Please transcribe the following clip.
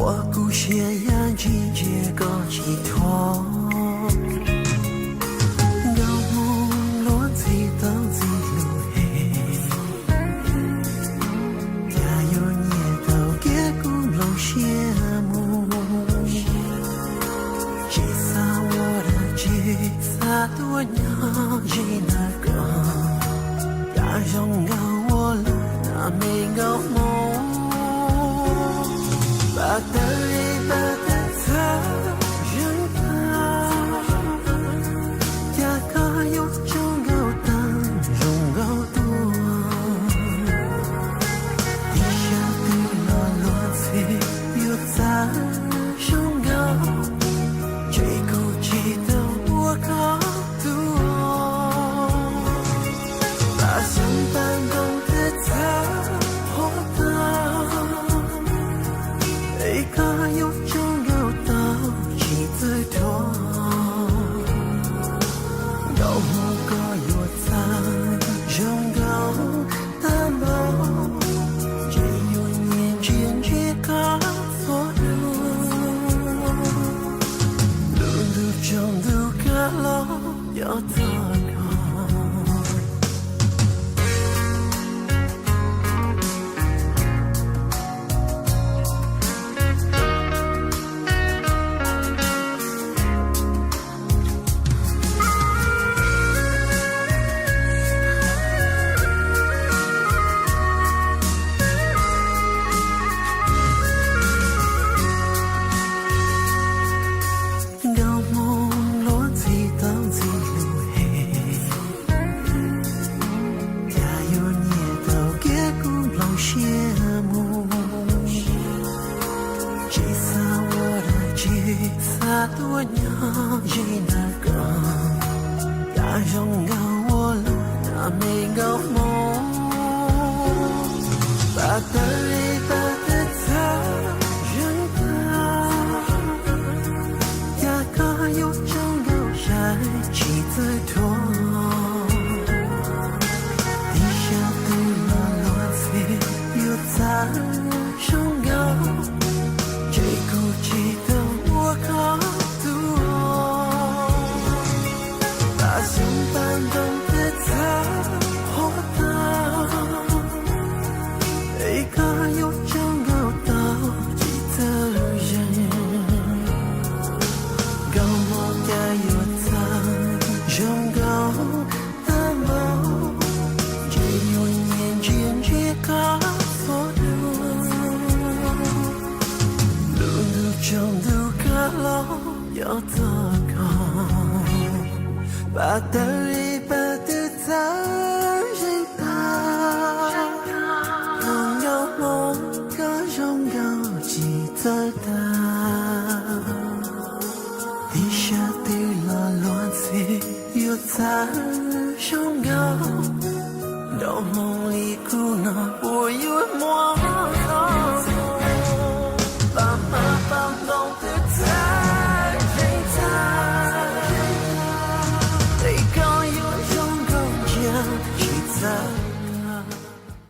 Ua kuv siab yam ntsis ntsia koj tsis thuam. Nkauj Hmoob luag ntxhi tau ntxhi lus heev, cas yuav nyiam tau kiag kuv nplooj siab mus. Tsis xav ua dab tsi, xav tuaj nyob ze ntawm koj, cas zoo nkauj ua luaj na me nkauj Hmoob. Pab tawv li pab tawv txhawv zeeg tag, cas koj yuav tsaug nkauj tag zoo nkauj tuaj. Tib sab twg los luag ntxhi yuav txawv zoo nkauj, ntshe kuv tsis tau ua koj tuag. Pab xyoob pab ntoo tawv txhawv qhuav tag, es koj yuav tsaug nkauj tau tsis txawj thuam. Nkauj Hmoob koj yuav txawv zoo nkauj tag npaum, ntshe yuav nyiam ntsia ntsia koj txhua lub. Lub ntuj tsaus ntuj kav los cov txog koj. Nkauj Hmoob luag ntxhi tau ntxhi lus heev, cas yuav nyiam tau kiag kuv nplooj siab mus. Tsis xav ua dab tsi, xav tuaj nyob ze ntawm koj, cas zoo nkauj ua luaj na me nkauj Hmoob. Pab tawv li pab tawv txhawv zeeg tag, cas koj yuav tsaug nkauj sai tsis txawj thuam. Tib sab twg los luag ntxhi yuav txawv zoo nkauj, ntshe kuv tsis tau ua koj tuag. Pab xyoob pab ntoo tawv txhawv qhuav tag, es koj yuav tsaug nkauj tau tsis txawj zeeg. Nkauj Hmoob cas yuav txawv zoo nkauj tag npaum, ntshe yuav nyiam ntsia ntsia koj txhua lub. Lub ntuj tsaus ntuj kav los cov txog koj, pab tawv li pab tawv txhawv zeeg tag. Nkauj Hmoob koj zoo nkauj tsis txawj tag, tib sab twg los luag ntxhi yuav txawv zoo nkauj. Nkauj Hmoob li kuv no puas yuav muaj